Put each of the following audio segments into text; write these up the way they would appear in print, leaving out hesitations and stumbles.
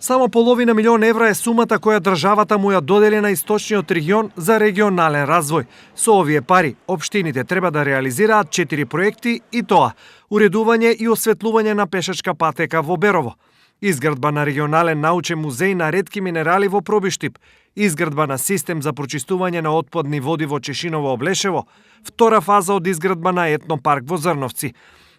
Само половина милион евра е сумата која државата му ја додели на источниот регион за регионален развој. Со овие пари, општините треба да реализираат 4 проекти и тоа: уредување и осветлување на пешачка патека во Берово, изградба на регионален научен музеј на ретки минерали во Пробиштип, изградба на систем за прочистување на отпадни води во Чешиново Облешево, втора фаза од изградба на етнопарк во Зрновци.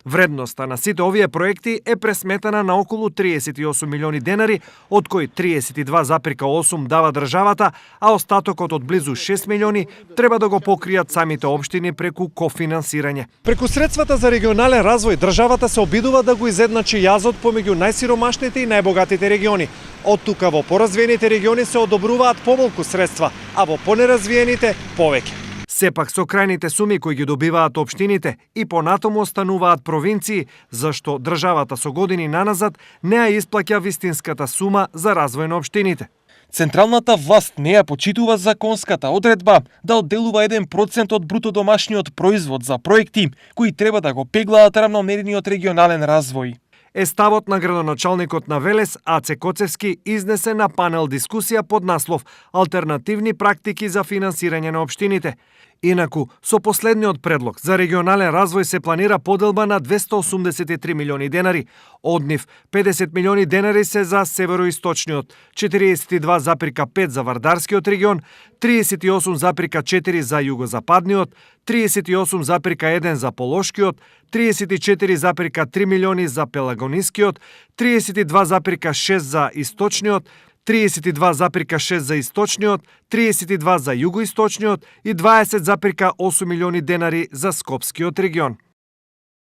Вредноста на сите овие проекти е пресметана на околу 38 милиони денари, од кои 32,8 дава државата, а остатокот од близу 6 милиони треба да го покријат самите општини преку кофинансирање. Преку средствата за регионален развој, државата се обидува да го изедначи јазот помеѓу најсиромашните и најбогатите региони. Од тука во поразвиените региони се одобруваат помалку средства, а во понеразвиените повеќе. Сепак со крајните суми кои ги добиваат општините и понатаму остануваат провинции, зашто државата со години наназад не ја исплаќа вистинската сума за развој на општините. Централната власт не ја почитува законската одредба да одделува 1% од бруто домашниот производ за проекти кои треба да го пеглаат равномерниот регионален развој. Е ставот на градоначалникот на Велес Аце Коцевски изнесе на панел дискусија под наслов Алтернативни практики за финансирање на општините. Инаку, со последниот предлог за регионален развој се планира поделба на 283 милиони денари. Од нив 50 милиони денари се за североисточниот, 42,5 за Вардарскиот регион, 38,4 за југозападниот, 38,1 за Полошкиот, 34,3 милиони за Пелагонискиот, 32,6 за Источниот, 32,6 за Источниот, 32 за Југоисточниот и 20,8 милиони денари за Скопскиот регион.